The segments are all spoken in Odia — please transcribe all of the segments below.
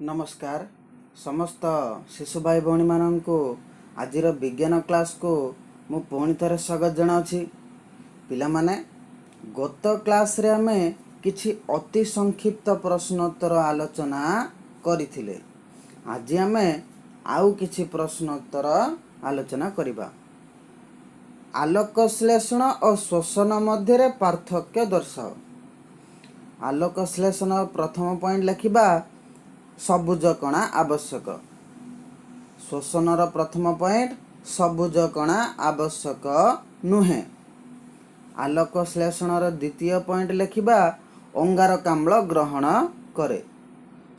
ନମସ୍କାର ସମସ୍ତ ଶିଶୁ ଭାଇ ଭଉଣୀମାନଙ୍କୁ। ଆଜିର ବିଜ୍ଞାନ କ୍ଲାସ୍କୁ ମୁଁ ପୁଣି ଥରେ ସ୍ୱାଗତ ଜଣାଉଛି। ପିଲାମାନେ, ଗତ କ୍ଲାସ୍ରେ ଆମେ କିଛି ଅତି ସଂକ୍ଷିପ୍ତ ପ୍ରଶ୍ନୋତ୍ତର ଆଲୋଚନା କରିଥିଲେ। ଆଜି ଆମେ ଆଉ କିଛି ପ୍ରଶ୍ନୋତ୍ତର ଆଲୋଚନା କରିବା। ଆଲୋକ ଶ୍ଳେଷଣ ଓ ଶୋଷଣ ମଧ୍ୟରେ ପାର୍ଥକ୍ୟ ଦର୍ଶାଅ। ଆଲୋକ ଶ୍ଳେଷଣ ପ୍ରଥମ ପଏଣ୍ଟ ଲେଖିବା, ସବୁଜ କଣା ଆବଶ୍ୟକ। ଶୋଷଣର ପ୍ରଥମ ପଏଣ୍ଟ, ସବୁଜ କଣା ଆବଶ୍ୟକ ନୁହେଁ। ଆଲୋକ ଶ୍ଳେଷଣର ଦ୍ୱିତୀୟ ପଏଣ୍ଟ ଲେଖିବା, ଅଙ୍ଗାରକାମ୍ଳ ଗ୍ରହଣ କରେ।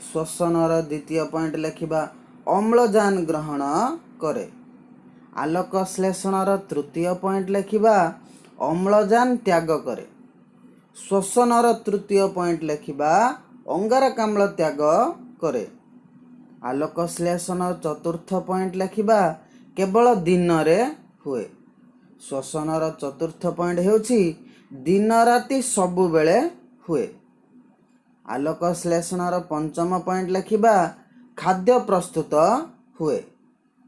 ଶୋଷଣର ଦ୍ୱିତୀୟ ପଏଣ୍ଟ ଲେଖିବା, ଅମ୍ଳଜାନ ଗ୍ରହଣ କରେ। ଆଲୋକ ଶ୍ଳେଷଣର ତୃତୀୟ ପଏଣ୍ଟ ଲେଖିବା, ଅମ୍ଳଜାନ ତ୍ୟାଗ କରେ। ଶୋଷଣର ତୃତୀୟ ପଏଣ୍ଟ ଲେଖିବା, ଅଙ୍ଗାରକାମ୍ଳ ତ୍ୟାଗ କରେ। ଆଲୋକ ଶ୍ଳେଷଣ ଚତୁର୍ଥ ପଏଣ୍ଟ ଲେଖିବା, କେବଳ ଦିନରେ ହୁଏ। ଶୋଷଣର ଚତୁର୍ଥ ପଏଣ୍ଟ ହେଉଛି, ଦିନ ରାତି ସବୁବେଳେ ହୁଏ। ଆଲୋକ ଶ୍ଳେଷଣର ପଞ୍ଚମ ପଏଣ୍ଟ ଲେଖିବା, ଖାଦ୍ୟ ପ୍ରସ୍ତୁତ ହୁଏ।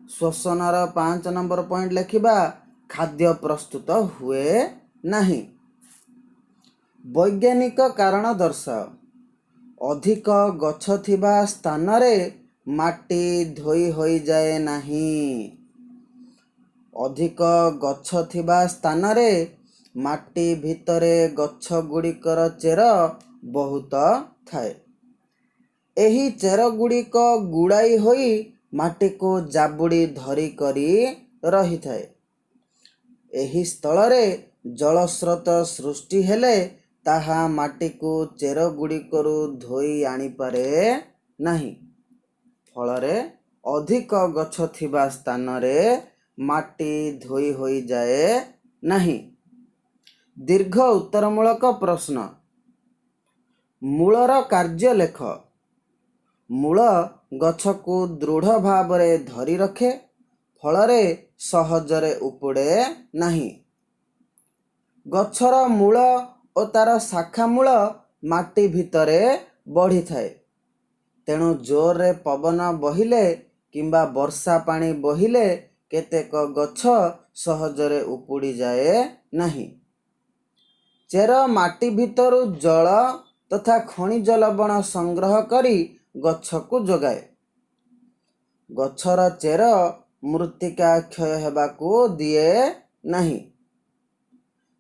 ଶୋଷଣର 5 ନମ୍ବର ପଏଣ୍ଟ ଲେଖିବା, ଖାଦ୍ୟ ପ୍ରସ୍ତୁତ ହୁଏ ନାହିଁ। ବୈଜ୍ଞାନିକ କାରଣ ଦର୍ଶାଅ। ଅଧିକ ଗଛ ଥିବା ସ୍ଥାନରେ ମାଟି ଧୋଇ ହୋଇଯାଏ ନାହିଁ। ଅଧିକ ଗଛ ଥିବା ସ୍ଥାନରେ ମାଟି ଭିତରେ ଗଛ ଗୁଡ଼ିକର ଚେର ବହୁତ ଥାଏ। ଏହି ଚେର ଗୁଡ଼ିକ ଗୁଡ଼ାଇ ହୋଇ ମାଟିକୁ ଜାବୁଡ଼ି ଧରିକରି ରହିଥାଏ। ଏହି ସ୍ଥଳରେ ଜଳସ୍ରୋତ ସୃଷ୍ଟି ହେଲେ ତାହା ମାଟିକୁ ଚେର ଗୁଡ଼ିକରୁ ଧୋଇ ଆଣିପାରେ ନାହିଁ। ଫଳରେ ଅଧିକ ଗଛ ଥିବା ସ୍ଥାନରେ ମାଟି ଧୋଇ ହୋଇଯାଏ ନାହିଁ। ଦୀର୍ଘ ଉତ୍ତରମୂଳକ ପ୍ରଶ୍ନ। ମୂଳର କାର୍ଯ୍ୟ ଲେଖ। ମୂଳ ଗଛକୁ ଦୃଢ଼ ଭାବରେ ଧରି ରଖେ, ଫଳରେ ସହଜରେ ଉପୁଡ଼େ ନାହିଁ। ଗଛର ମୂଳ ଓ ତାର ଶାଖା ମୂଳ ମାଟି ଭିତରେ ବଢ଼ିଥାଏ। ତେଣୁ ଜୋରରେ ପବନ ବହିଲେ କିମ୍ବା ବର୍ଷା ପାଣି ବହିଲେ କେତେକ ଗଛ ସହଜରେ ଉପୁଡ଼ିଯାଏ ନାହିଁ। ଚେର ମାଟି ଭିତରୁ ଜଳ ତଥା ଖଣିଜ ଲବଣ ସଂଗ୍ରହ କରି ଗଛକୁ ଯୋଗାଏ। ଗଛର ଚେର ମୃତ୍ତିକା କ୍ଷୟ ହେବାକୁ ଦିଏ ନାହିଁ,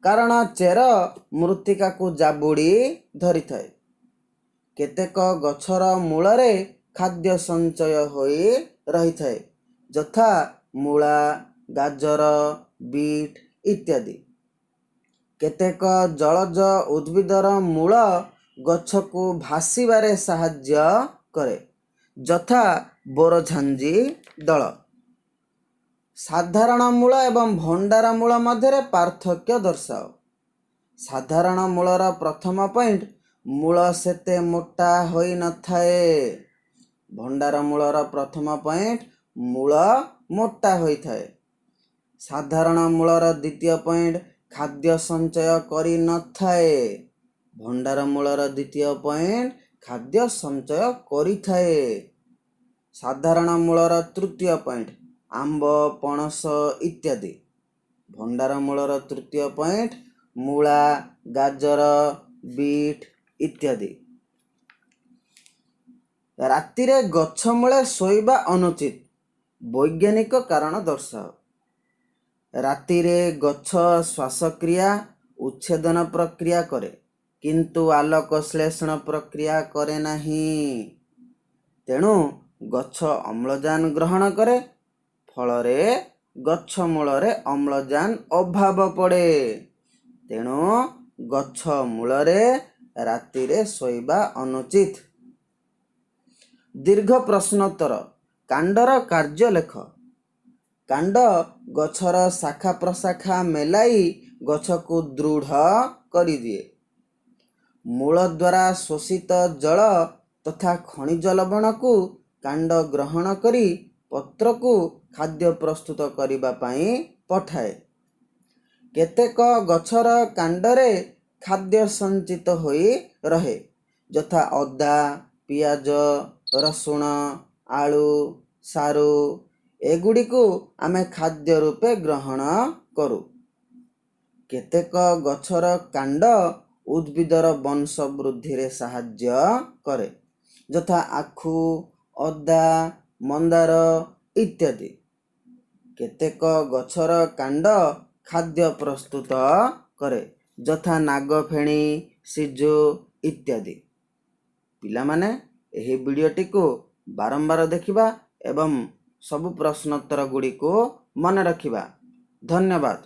କାରଣ ଚେର ମୃତ୍ତିକାକୁ ଜାବୁଡ଼ି ଧରିଥାଏ। କେତେକ ଗଛର ମୂଳରେ ଖାଦ୍ୟ ସଞ୍ଚୟ ହୋଇ ରହିଥାଏ, ଯଥା ମୂଳା, ଗାଜର, ବିଟ୍ ଇତ୍ୟାଦି। କେତେକ ଜଳଜ ଉଦ୍ଭିଦର ମୂଳ ଗଛକୁ ଭାସିବାରେ ସାହାଯ୍ୟ କରେ, ଯଥା ବୋରଝାଞ୍ଜି ଦଳ। ସାଧାରଣ ମୂଳ ଏବଂ ଭଣ୍ଡାର ମୂଳ ମଧ୍ୟରେ ପାର୍ଥକ୍ୟ ଦର୍ଶାଅ। ସାଧାରଣ ମୂଳର ପ୍ରଥମ ପଏଣ୍ଟ, ମୂଳ ସେତେ ମୋଟା ହୋଇନଥାଏ। ଭଣ୍ଡାର ମୂଳର ପ୍ରଥମ ପଏଣ୍ଟ, ମୂଳ ମୋଟା ହୋଇଥାଏ। ସାଧାରଣ ମୂଳର ଦ୍ୱିତୀୟ ପଏଣ୍ଟ, ଖାଦ୍ୟ ସଞ୍ଚୟ କରିନଥାଏ। ଭଣ୍ଡାର ମୂଳର ଦ୍ୱିତୀୟ ପଏଣ୍ଟ, ଖାଦ୍ୟ ସଞ୍ଚୟ କରିଥାଏ। ସାଧାରଣ ମୂଳର ତୃତୀୟ ପଏଣ୍ଟ, ଆମ୍ବ, ପଣସ ଇତ୍ୟାଦି। ଭଣ୍ଡାର ମୂଳର ତୃତୀୟ ପଏଣ୍ଟ, ମୂଳା, ଗାଜର, ବିଟ୍ ଇତ୍ୟାଦି। ରାତିରେ ଗଛ ମୂଳେ ଶୋଇବା ଅନୁଚିତ। ବୈଜ୍ଞାନିକ କାରଣ ଦର୍ଶାଅ। ରାତିରେ ଗଛ ଶ୍ୱାସକ୍ରିୟା, ଉଚ୍ଛେଦନ ପ୍ରକ୍ରିୟା କରେ, କିନ୍ତୁ ଆଲୋକ ଶ୍ଳେଷଣ ପ୍ରକ୍ରିୟା କରେ ନାହିଁ। ତେଣୁ ଗଛ ଅମ୍ଳଜାନ ଗ୍ରହଣ କରେ, ଫଳରେ ଗଛ ମୂଳରେ ଅମ୍ଳଜାନ ଅଭାବ ପଡ଼େ। ତେଣୁ ଗଛ ମୂଳରେ ରାତିରେ ଶୋଇବା ଅନୁଚିତ। ଦୀର୍ଘ ପ୍ରଶ୍ନୋତ୍ତର। କାଣ୍ଡର କାର୍ଯ୍ୟ ଲେଖ। କାଣ୍ଡ ଗଛର ଶାଖା ପ୍ରଶାଖା ମେଲାଇ ଗଛକୁ ଦୃଢ଼ କରିଦିଏ। ମୂଳ ଦ୍ୱାରା ଶୋଷିତ ଜଳ ତଥା ଖଣିଜ ଲବଣକୁ କାଣ୍ଡ ଗ୍ରହଣ କରି ପତ୍ରକୁ ଖାଦ୍ୟ ପ୍ରସ୍ତୁତ କରିବା ପାଇଁ ପଠାଏ। କେତେକ ଗଛର କାଣ୍ଡରେ ଖାଦ୍ୟ ସଞ୍ଚିତ ହୋଇ ରହେ, ଯଥା ଅଦା, ପିଆଜ, ରସୁଣ, ଆଳୁ, ସାରୁ ଏଗୁଡ଼ିକୁ ଆମେ ଖାଦ୍ୟ ରୂପେ ଗ୍ରହଣ କରୁ। କେତେକ ଗଛର କାଣ୍ଡ ଉଦ୍ଭିଦର ବଂଶ ବୃଦ୍ଧିରେ ସାହାଯ୍ୟ କରେ, ଯଥା ଆଖୁ, ଅଦା, ମନ୍ଦାର ଇତ୍ୟାଦି। କେତେକ ଗଛର କାଣ୍ଡ ଖାଦ୍ୟ ପ୍ରସ୍ତୁତ କରେ, ଯଥା ନାଗଫେଣୀ, ସିଜୁ ଇତ୍ୟାଦି। ପିଲାମାନେ, ଏହି ଭିଡ଼ିଓଟିକୁ ବାରମ୍ବାର ଦେଖିବା ଏବଂ ସବୁ ପ୍ରଶ୍ନୋତ୍ତର ଗୁଡ଼ିକୁ ମନେ ରଖିବା। ଧନ୍ୟବାଦ।